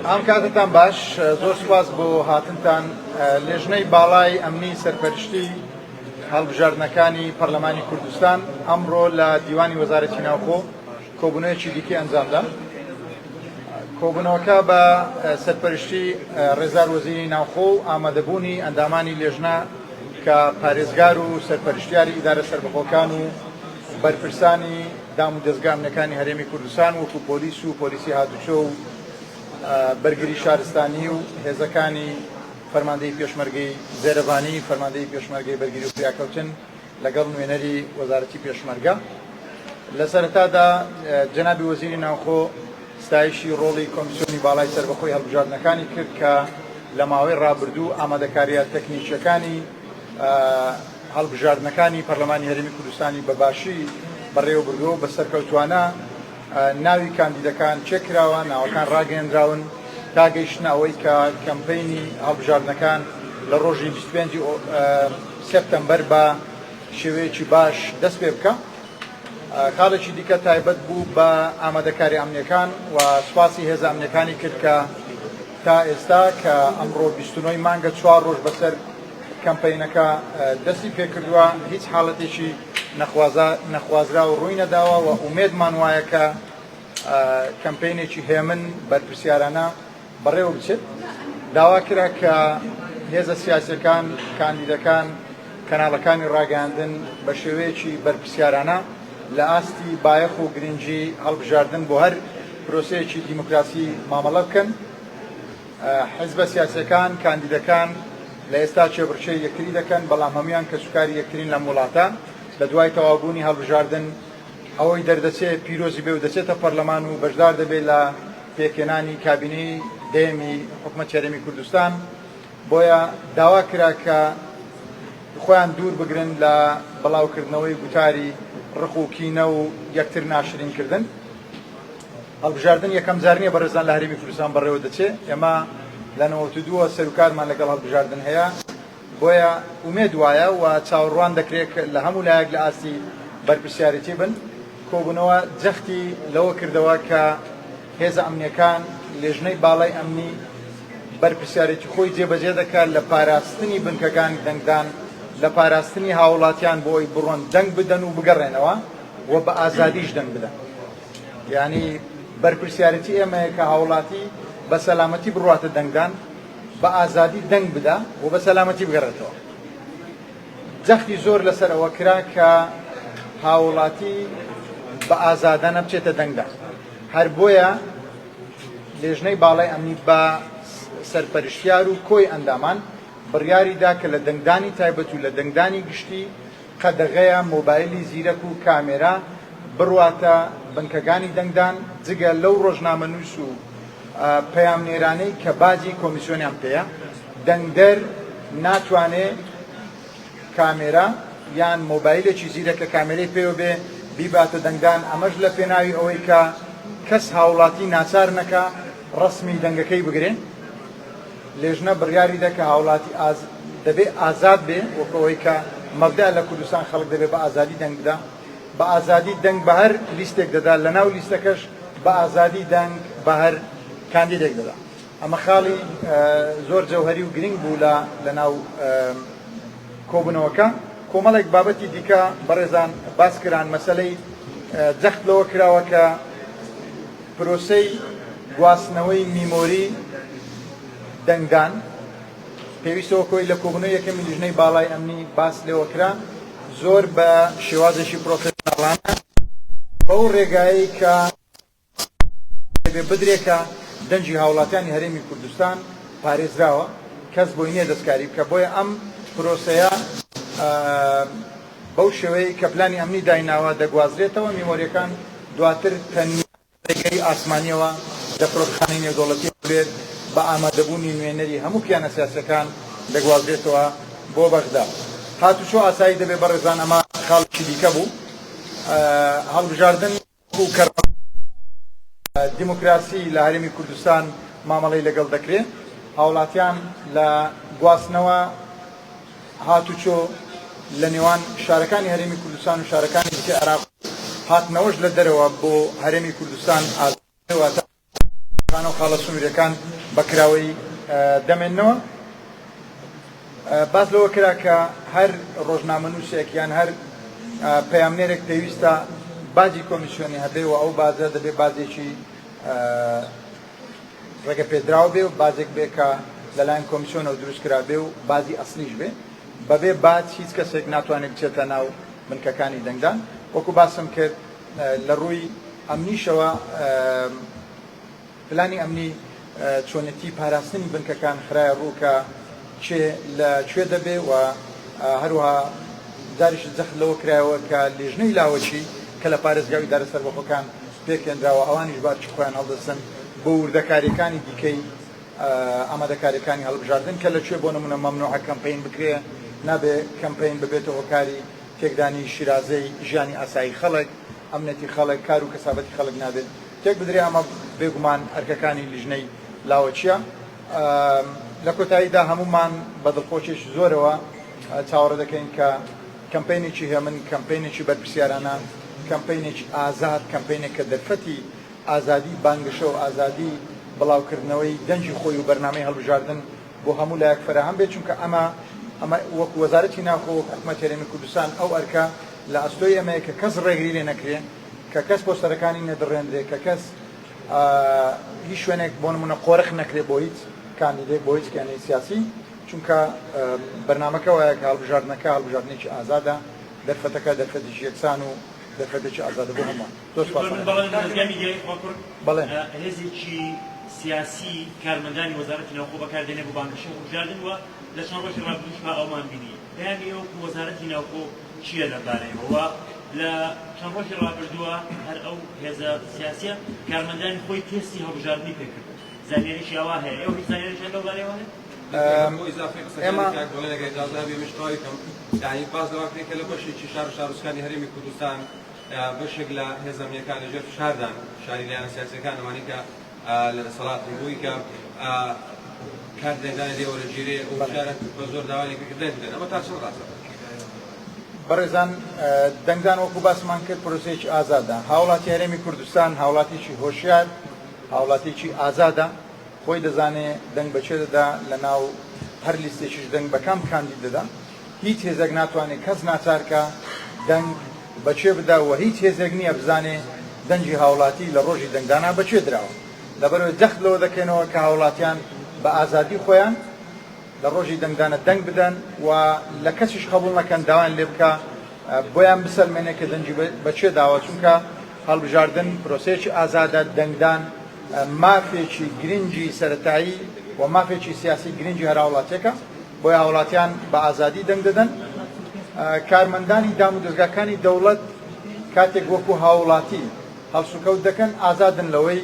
ئەم کاتتان باش، زۆر سوپاس بۆ هاتنتان. لێژنەی باڵای ئەمنی سەرپەرشتی هەڵبژاردنەکانی پەرلەمانی کوردستان ئەمڕۆ لە دیوانی وەزارەتی ناوخۆ کۆبوونەوەیەکی دیکەی ئەنجامدا. کۆبوونەوەکە بە سەرپەرشتی ڕێزدار وەزیری ناوخۆ و ئامادەبوونی ئەندامانی لێژنە کە پارێزگار و سەرپەرشتیاری ئیدارە سەربەخۆکان و بەرپرسانی دام و دەزگا ئەمنیەکانی هەرێمی کوردستان وەکو پۆلیس و پۆلیسی هاتوچۆ و بەرگری شارستانی و هێزەکانی فەرماندەیی پێشمەرگەی زێرەڤانی، فەرماندەیی پێشمەرگەی بەرگری و فریاکەوتن لەگەڵ نوێنەری وەزارەتی پێشمەرگە. لە سەرەتادا جەنابی وەزیری ناوخۆ ستایشی ڕۆڵی کۆمیسیۆنی باڵای سەربەخۆی هەڵبژاردنەکانی کرد کە لە ماوەی ڕابردوو ئامادەکارییە تەکنیکییەکانی هەڵبژاردنەکانی پەرلەمانی هەرێمی کوردستانی بە باشی بەڕێوەبردووە و بە سەرکەوتوانە ناوی کاندیدەکان چێک کراوە، ناوەکان ڕاگەیەنراون تا گەیشتنە ئەوەی کە کەمپەینی هەڵبژاردنەکان لە ڕۆژی 25 سێپتەمبەر بە شێوەیەکی باش دەست پێ بکا. خاڵێکی دیکە تایبەت بوو بە ئامادەکاری ئەمنیەکان و سوپاسی هێزە ئەمنیەکانی کرد کە تا ئێستا کە ئەمڕۆ 29 مانگە چوار ڕۆژ بەسەر کەمپەینەکە دەستی پێکردووە، هیچ حاڵەتێکی نەخوازراو ڕووی نەداوە و ئومێدمان وایە کە کەمپەینێکی هێمن بەرپرسیارانە بەڕێوە بچێت. داوا کرا کە هێزە سیاسیەکان، کاندیدەکان، کەناڵەکانی ڕاگەیاندن بە شێوەیەکی بەرپرسیارانە لە ئاستی بایەخ و گرنگی هەڵبژاردن بۆ هەر پرۆسەیەکی دیموکراسی مامەڵە بکەن. حیزبە سیاسیەکان، کاندیدەکان لە ئێستا کێبڕکێی یەکتری دەکەن، بەڵام هەموویان کەسوکاری یەکترین لەم وڵاتە. لە دوای تەواوبوونی هەڵبژاردن ئەوەی دەردەچێ پیرۆزی بێ و دەچێتە پەرلەمان و بەشدار دەبێت لە پێکهێنانی کابینەی دەیەمی حکومەتی هەرێمی کوردستان. بۆیە داوا کرا کە خۆیان دوور بگرن لە بڵاوکردنەوەی گوتاری ڕق و کینە و یەکتر ناشرینکردن. هەڵبژاردن یەکەم جار نییە بەڕێزان لە هەرێمی کوردستان بەڕێوە دەچێ، ئێمە لە 92 وە سەروکارمان لەگەڵ هەڵبژاردن هەیە، بۆیە ئومێد وایە و چاوەڕوان دەکرێت لە هەموو لایەک لە ئاستی بەرپرسیارێتی بن. کۆبوونەوە جەختی لەوە کردەوە کە هێزە ئەمنییەکان، لێژنەی باڵای ئەمنی بەرپرسیارێتی خۆی جێبەجێ دەکات لە پاراستنی بنکەکانی دەنگدان، لە پاراستنی هاوڵاتیان بۆ ئەوەی بڕۆن دەنگ بدەن و بگەڕێنەوە و بە ئازادیش دەنگ بدەن. یانی بەرپرسیارێتی ئێمەیە کە هاوڵاتی بە سەلامەتی بڕواتە دەنگدان، بە ئازادی دەنگ بدا و بە سەلامەتی بگەڕێتەوە. جەختی زۆر لەسەر ئەوە کرا کە هاوڵاتی بە ئازادانە بچێتە دەنگدان. هەر بۆیە لێژنەی باڵای ئەمنی بە سەرپەرشتیار و کۆی ئەندامان بڕیاری دا کە لە دەنگدانی تایبەت و لە دەنگدانی گشتی قەدەغەیە مۆبایلی زیرەک و کامێرا بڕواتە بنکەکانی دەنگدان، جگە لەو ڕۆژنامەنووس و پەیامنێرانەی کە باجی کۆمیسیۆنیان پێیە، دەنگدەر ناتوانێ کامێرا یان مۆبایلێکی زیرەک کە کامێرەی پێوە بێ بیباتە دەنگدان، ئەمەش لە پێناوی ئەوەی کە کەس هاوڵاتی ناچار نەکا ڕەسمی دەنگەکەی بگرێ. لێژنە بڕیاری دا کە هاوڵاتی ئاز دەبێ ئازاد بێ، وەکو ئەوەی کە مەبدەئ لە کوردستان خەڵک دەبێ بە ئازادی دەنگ بدا، بە ئازادی دەنگ بە هەر لیستێک دەدا، لە ناو لیستەکەش بە ئازادی دەنگ بە هەر کاندیدێک دەدا. ئەمە خاڵی زۆر جەوهەری و گرنگ بوو لە لە ناو کۆبوونەوەکە. کۆمەڵێک بابەتی دیکە بەڕێزان باس کران، مەسەلەی جەخت لەوە کراوە کە پرۆسەی گواستنەوەی میمۆری دەنگدان پێویستە وەک ئەوەی لە کۆبوونەوەی یەکەمی لیژنەی باڵای ئەمنی باس لێوە کرا زۆر بە شێوازێکی پرۆفێشناڵانە بەو ڕێگایەی کە دەبێ بدرێ کە دەنگی هاوڵاتیانی هەرێمی کوردستان پارێزراوە کەس بۆی نییە دەستکاری بکە بۆیە ئەم پرۆسەیە بەو شێوەیەی کە پلانی ئەمنی دایناوە دەگوازرێتەوە، میمۆرییەکان دواتر تەنیا لە ڕێگەی ئاسمانییەوە لە فڕۆکەخانەی نێودەوڵەتی هەولێر بە ئامادەبوونی نوێنەری هەموو کیانە سیاسییەکان دەگوازرێتەوە بۆ بەغدا. هاتوچۆ ئاسایی دەبێت بەڕێزان ئەمە خاڵێکی دیکە بوو هەڵبژاردن. وەکو کەرامەت دیموکراسی لە هەرێمی کوردستان مامەڵەی لەگەڵ دەکرێ، هاوڵاتیان لە گواستنەوە، هاتوچۆ لە نێوان شارەکانی هەرێمی کوردستان و شارەکانی دیکەی عێراق و هاتنەوەش لە دەرەوە بۆ هەرێمی کوردستان ئازادە، واتە. فڕۆکەخانە و خاڵە سنووریەکان بە کراوەیی دەمێننەوە. باس لەوە کرا کە هەر ڕۆژنامەنووسێک یان هەر پەیامنێرێک پێویستە باجی کۆمیسیۆنی هەبێ و ئەو باجە دەبێ باجێکی ڕێگە پێدراو بێ و باجێک بێ کە لەلایەن کۆمیسیۆنەوە دروست کرابێ و باجی ئەسلیش بێ. بەبێ باج هیچ کەسێک ناتوانێت بچێتە ناو بنکەکانی دەنگدان. وەکو باسم کرد لە ڕووی ئەمنیشەوە پلانی ئەمنی چۆنێتی پاراستنی بنکەکان خرایە ڕوو کە کێ لە کوێ دەبێ و هەروەها جارێکی جەخت لەوە کرایەوە کە لیژنەی لاوەکی کە لە پارێزگا و ئیدارە سەربەخۆکان پێکهێنراوە ئەوانیش بە ئەرکی خۆیان هەڵدەستن بۆ وردەکارییەکانی دیکەی ئامادەکارییەکانی هەڵبژاردن کە لە کوێ بۆ نموونە مەمنوعە کەمپەین بکرێ، نابێ کەمپەین ببێتە هۆکاری تێکدانی شیرازەی ژیانی ئاسایی خەڵک، ئەمنیەتی خەڵک، کار و کەسابەتی خەڵک نابێت تێک بدرێ، ئەمە بێگومان ئەرکەکانی لیژنەی لاوەکییە. لە کۆتاییدا هەموومان بە دڵخۆشیەکی زۆرەوە چاوەڕێ دەکەین کە کەمپەینێکی هێمن، کەمپەینێکی بەرپرسیارانە، کەمپەینێکی ئازاد، کەمپەینێک کە دەرفەتی ئازادی بانگەشە و ئازادی بڵاوکردنەوەی دەنگی خۆی و بەرنامەی هەڵبژاردن بۆ هەموو لایەک فەراهەم بێت، چونکە ئەمە ئەمە وەکو وەزارەتی ناوخۆ وەکو حکومەتی هەرێمی کوردستان ئەو ئەرکە لە ئەستۆی ئێمەیە کە کەس ڕێگری لێ نەکرێ، کە کەس پۆستەرەکانی نەدڕێندرێ، کە کەس هیچ شوێنێک بۆ نمونە قۆرخ نەکرێ بۆ هیچ کاندیدێک بۆ هیچ کیانێکی سیاسی، چونکە بەرنامەکە وایە کە هەڵبژاردنەکە هەڵبژاردنێکی ئازادە، دەرفەتەکە دەرفەتێکی یەکسان و دەرفەتێکی ئازادە بۆ هەمووان. زۆر سوپاس. بەڵێ دەزگای میدیایی خواکوڕک بەڵێ. هێزێکی سیاسی کارمەندانی وەزارەتی ناوخۆ بەکاردێنێ بۆ بانگەشەی هەڵبژاردن و لە چەند ڕۆژی ڕابردووشما ئەومان بینی. پەیامی ئێوە وەکو وەزارەتی ناوخۆ چییە لەم بارەیەوە و لە چەند ڕۆژی ڕابردووە هەر ئەو هێزە سیاسیە کارمەندانی خۆی تێستی هەڵبژاردنی پێکرد زانیاریی ئاوا هەیە ئێوە هیچ زانیاریتان لەو بارەیەوە هەیە؟ بۆ ئیزافەی قسەکانی کاک بەڵێن ئەگەر ئیجازە هەبێ منیش تەواوی کەم یانی باس لەوە کرێ کە لە بەشێکی شار و شارۆچکانی هەرێمی کوردستان بەشێک لە هێزە ئەمنییەکان لەژێر فشاردان فشاری لایەنە سیاسییەکان ئەوانەی کە لە دەسەڵاتن بۆی کە کارت دەنگدانی لێ وەرەگیرێ و فشارە بە زۆر داوای لێ کرد دەنگ بدەن ئەمە تا چەند ڕاستە؟ بەڕێزان دەنگدان وەکو باسمان کرد پرۆسەیەکی ئازادە هاوڵاتی هەرێمی کوردستان هاوڵاتیکی هۆشیار هاوڵاتیکی ئازادە خۆی دەزانێ دەنگ بە کێ دەدا لە ناو هەر لیستێکیش دەنگ بە کام کاندید دەدا هیچ هێزێک ناتوانێ کەس ناچار کا دەنگ بە کێ بدا و هیچ هێزێک نییە بزانێ دەنگی هاوڵاتی لە ڕۆژی دەنگدانا بە کێ دراوە لەبەرئەوەی جەخت لەوە دەکەینەوە کە هاوڵاتیان بە ئازادی خۆیان لە ڕۆژی دەنگدانە دەنگ بدەن و لە کەسیش قەبوڵ نەکەن داوایان لێ بکا بۆیان بسەلمێنێ کە دەنگی بە کێ داوە چونکە هەڵبژاردن پرۆسەیەکی ئازادە دەنگدان مافێکی گرنگی سەرەتایی و مافێکی سیاسی گرنگی هەر هاوڵاتیەکە بۆیە هاوڵاتیان بە ئازادی دەنگ دەدەن. کارمەندانی دامودەزگاکانی دەوڵەت کاتێک وەکو هاوڵاتی هەڵسوکەوت دەکەن ئازادن لەوەی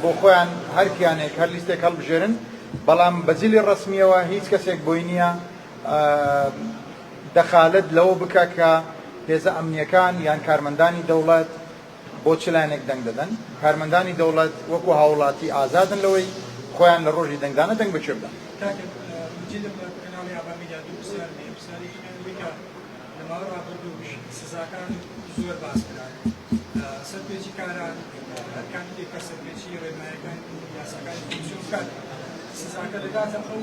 بۆ خۆیان هەر کیانێک هەر لیستێک هەڵبژێرن، بەڵام بە جلی ڕەسمییەوە هیچ کەسێک بۆی نییە دەخالەت لەوە بکا کە هێزە ئەمنییەکان یان کارمەندانی دەوڵەت بۆ چ لایەنێک دەنگ دەدەن؟ کارمەندانی دەوڵەت وەکو هاووڵاتی ئازادن لەوەی خۆیان لە ڕۆژی دەنگدانە دەنگ بە کێ بدەن. کاک مجیدم لە کەناڵی ئاڤا میدیا دوو پرسیارم هەیە، پرسیارێکیان ئەوەی کە لە ماوەی ڕابردووش سزاکان زۆر باس کران، سەرپێچی کاران هەر کاندیدێک کە سەرپێچی ڕێنمایەکانی یاساکانی کۆمیسیۆن بکات سزاکە دەگاتە ئەو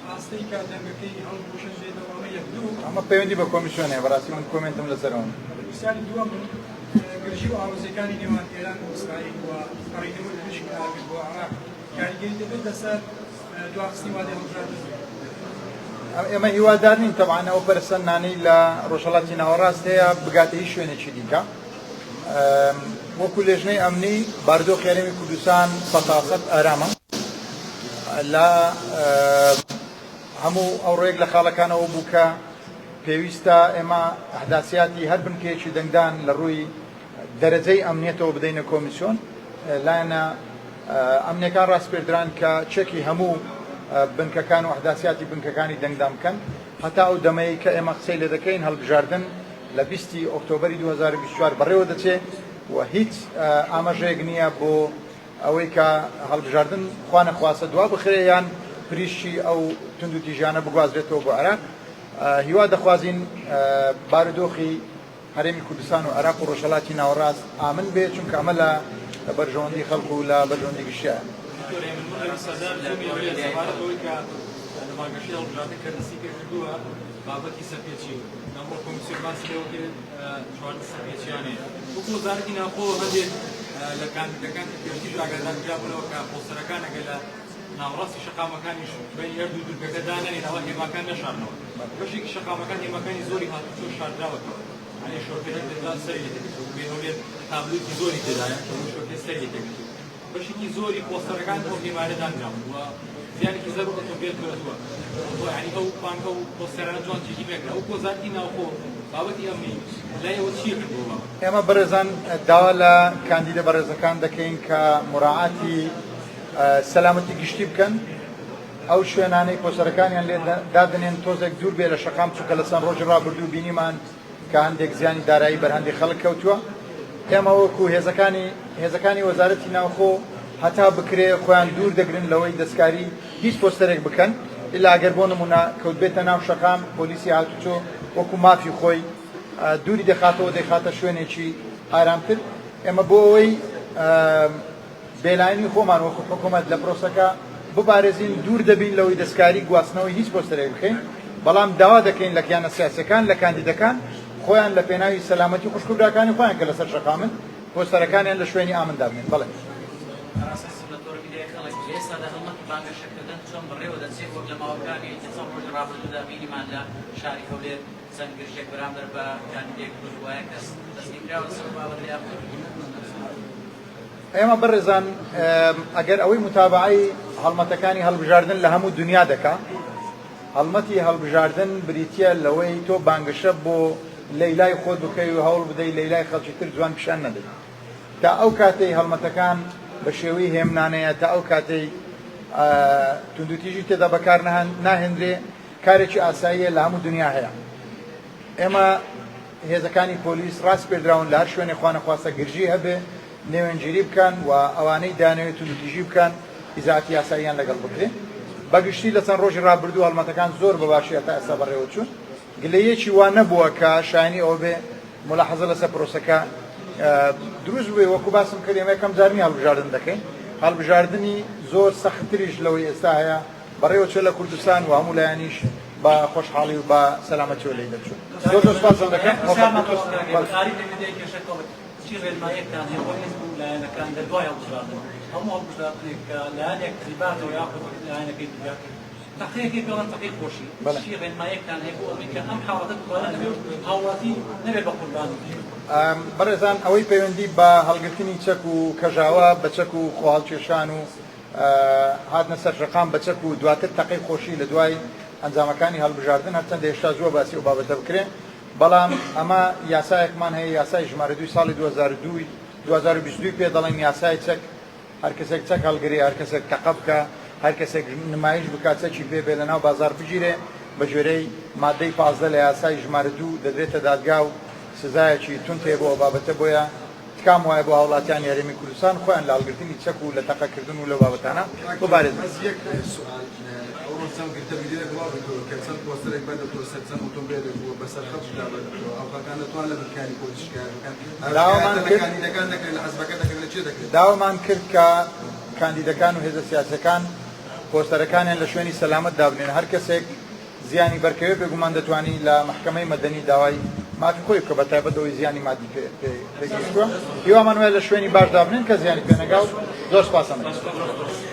ئاستەی کە دەنگەکەی هەڵبوەشێنرێتەوە، ئەمە یەک. دوو. ئەمە پەیوەندی بە کۆمیسیۆن هەیە، بەڕاستی من کۆمێنتم لەسەر ئەوە نییە. پرسیاری دووەمم گرژی و ئاڵۆزییەکانی نێوان ئێران و ئیسرائیل و پەڕینەوەی پرشنگی ئاگر بۆ عێراق کاریگەری دەبێت لەسەر دواخستنی وادەی هەڵبژاردن؟ ئێمە هیوادار نین تەبعەن ئەو پەرەسەندنانەی لە ڕۆژهەڵاتی ناوەڕاست هەیە بگاتە هیچ شوێنێکی دیکە. وەکو لێژنەی ئەمنی بارودۆخی هەرێمی کوردستان سەتاسەد ئارامە لە هەموو ئەو ڕێک لە خاڵەکانەوە بوو کە پێویستە ئێمە ئەحداسیاتی هەر بنکەیەکی دەنگدان لە ڕووی دەرەجەی ئەمنیەتەوە بدەینە کۆمیسیۆن. لایەنە ئەمنیەکان ڕاسپێردران کە چەکی هەموو بنکەکان و ئەحداسیاتی بنکەکانی دەنگدان بکەن. هەتا ئەو دەمەی کە ئێمە قسەی لێ دەکەین هەڵبژاردن لە 20 ئۆکتۆبەری 2024 بەڕێوە دەچێ و هیچ ئاماژەیەک نییە بۆ ئەوەی کە هەڵبژاردن خوانەخواستە دوا بخرێ یان پریشکی ئەو توندوتیژیانە بگوازرێتەوە بۆ عێراق. هیوا دەخوازین بارودۆخی هەرێمی کوردستان و عێراق و ڕۆژهەڵاتی ناوەڕاست ئامن بێ، چونکە ئەمە لە بەرژەوەندی خەڵک و لە بەرژەوەندی گشتیایە. دکتۆر هێمن مەغربی سەردار زوومی هەولێر سەبارەت بەوەی کە لە بانگەشەی هەڵبژاردن کە دەستی پێکردووە بابەتی سەرپێچی ئەمڕۆ کۆمیسیۆن باسی لەوە کرد 14 سەرپێچیان هەیە وەکو وەزارەتی ناوخۆ هەندێک لە کاندیدەکان کە پێشتریش ئاگادار کرابوونەوە کە پۆستەرەکان ئەگەر لە ناوەڕاستی شەقامەکانیش بەینی هەردوو دوورگەکە دانەنێن ئەوا هێماکان نەشارنەوە بەشێکی شەقامەکان هێماکانی زۆری هاتوچۆ شاردراوەتەوە یانی شۆفێر هەندێک جار سەری لێ تێکەچوو وەکو هەولێر تابلۆیەکی زۆری تێدایە کە بۆ شۆفێر سەری لێ تێکەچوو بەشێکی زۆری پۆستەرەکان ئەو هێمانە دانراون و زیانێکی زەبر ئۆتۆمبێل کەوتووە یانی ئەو بانک ئەو پۆستەرانە جوان جێگیر نەکرا وەکو وەزارەتی ناوخۆ بابەتی ئەمنی لای ئێوە چییە کرد بۆ بابەت؟ ئێمە بەڕێزان داوا لە کاندیدە بەڕێزەکان دەکەین کە موراعاتی سەلامەتی گشتی بکەن، ئەو شوێنانەی پۆسەرەکانیان لێ دادەنێن تۆزێک دوور بێ لە شەقام، چونکە لە چەند ڕۆژی ڕابردوو بینیمان کە هەندێک زیانی دارایی بەر هەندێک خەڵک کەوتووە. ئێمە وەکو هێزەکانی هێزەکانی وەزارەتی ناوخۆ هەتا بکرێ خۆیان دوور دەگرن لەوەی دەستکاری هیچ پۆستەرێک بکەن، ئیلا ئەگەر بۆ نموونە کەوتبێتە ناو شەقام پۆلیسی هاتوچۆ وەکو مافی خۆی دووری دەخاتەوە دەیخاتە شوێنێکی ئارامتر. ئێمە بۆ ئەوەی بێلایەنی خۆمان وەکو حکومەت لە پرۆسەکە بپارێزین، دوور دەبین لەوەی دەستکاری گواستنەوەی هیچ پۆستەرێک بکەین، بەڵام داوا دەکەین لە کیانە سیاسیەکان، لە کاندیدەکان خۆیان لە پێناوی سەلامەتی خوشک و براکانی خۆیان کە لەسەر شەقامن، پۆستەرەکانیان لە شوێنی ئامن دابنێن. بەڵێ. ئاراس لە تۆڕی میدیای خەڵک، لە ئێستادا هەڵمەتی بانگەشەکردن چۆن بەڕێوە دەچێت، وەک لە ماوەکانی چەند ڕۆژی ڕابردوودا بینیمان لە شاری هەولێر چەند گرژێک بەرامبەر بە کاندیدێک دروست بووایە، کەس دەستگیرکراوە لەسەر ئەو بابەتە یاخود؟ ئێمە بەڕێزان ئەگەر ئەوەی متابعەی هەڵمەتەکانی هەڵبژاردن لە هەموو دنیا دەکا، هەڵمەتی هەڵبژاردن بریتییە لەوەی تۆ بانگەشە بۆ لەیلای خۆت بکەی و هەوڵ بدەی لەیلای خەڵکی تر جوان پیشان نەدەی. تا ئەو کاتەی هەڵمەتەکان بە شێوەی هێمنانەیە، تا ئەو کاتەی توندوتیژی تێدا بەکار ناهێنرێ، کارێکی ئاساییە لە هەموو دنیا هەیە. ئێمە هێزەکانی پۆلیس ڕاسپێردراون لە هەر شوێنێک خوانەخواستە گرژی هەبێ نێوەندگیری بکەن و ئەوانەی دەیانەوێت توندوتیژی بکەن ئیجرائاتی یاساییان لەگەڵ بکرێ. بە گشتی لە چەند ڕۆژی ڕابردوو هەڵمەتەکان زۆر بە باشی هەتا ئێستا بەڕێوەچوون. گلەییەکی وا نەبووە کە شایانی ئەوە بێ مولاحەزە لەسەر پرۆسەکە دروست بووێ. وەکو باسم کرد ئێمە یەکەم جار نییە هەڵبژاردن دەکەین، هەڵبژاردنی زۆر سەختتریش لەوەی ئێستا هەیە بەڕێوە چوە لە کوردستان و هەموو لایەنیش بە خۆشحاڵی و بە سەلامەتیەوە لێی دەرچوون. زۆر زۆر سوپاستان دەکەم. چی ڕێنماییەکتان هەیە بۆ حیزب و لایەنەکان لە دوای هەڵبژاردن؟ هەموو هەڵبژاردنێک کە لایەنێک دیباتەوە یاخود لایەنەکەی دیکە تەقەیەکی پێڵێن تەقەی خۆشی، چی ڕێنماییەکتان هەیە بۆ ئەوەی کە ئەم حاڵەتە دووبارە نەبێ و هاوڵاتی نەبێ بە قوربانی؟ بەڕێزان ئەوەی پەیوەندی بە هەڵگرتنی چەک و کەژاوە بە چەک و خۆهەڵکێشان و هاتنە سەر شەقام بە چەک و دواتر تەقەی خۆشی لە دوای ئەنجامەکانی هەڵبژاردن، هەرچەندە هێشتا زووە باسی ئەو بابەتە بکرێ، بەڵام ئەمە یاسایەکمان هەیە، یاسای ژمارە دووی ساڵی 2002 2022 پێ دەڵێن یاسای چەک، هەر کەسێک چەک هەڵگرێ، هەر کەسێک تەقە بکا، هەر کەسێک نمایش بکا چەکی پێ بێ لەناو بازاڕ بگیرێ، بە گوێرەی ماددەی 15 لە یاسای ژمارە دوو دەدرێتە دادگا و سزایەکی توند هەیە بۆ ئەو بابەتە، بۆیە تکام وایە بۆ هاوڵاتیانی هەرێمی کوردستان خۆیان لە هەڵگرتنی چەک و لە تەقەکردن و لەو بابەتانە بپارێزن. بەس یەک سوئال، ئەوڕۆ چەند گرتە ڤیدیۆیەک بڵاو کردەوە کە چەند پۆستەرێک بەردەتەوە سەر چەند ئۆتۆمبێلێک و بەسەر خەڵکیشدا بەردەتەوە، ئەو خەڵکانە توان لە بنکانی پۆلیس شکایەت بکەن، ئایا داوامان شکایەتە لە کرد کاندیدەکان دەکرێت، لە حزبەکە دەکرێت، لە کێ دەکرێت؟ داوامان کرد کە کاندیدەکان و هێزە سیاسیەکان پۆستەرەکانیان لە شوێنی سەلامەت دابنێن، هەر کەسێک زیانی بەرکەوێت بێگومان دەتوانی لە مەحکەمەی مەدەنی داوای مافی خۆی بکە بەتایبەت ئەوەی زیانی مادی پێ پێگەیشتووە. هیوامان وایە لە شوێنی باش دابنێن کە زیانی پێ نەگا و زۆر سوپاستان دەکەم.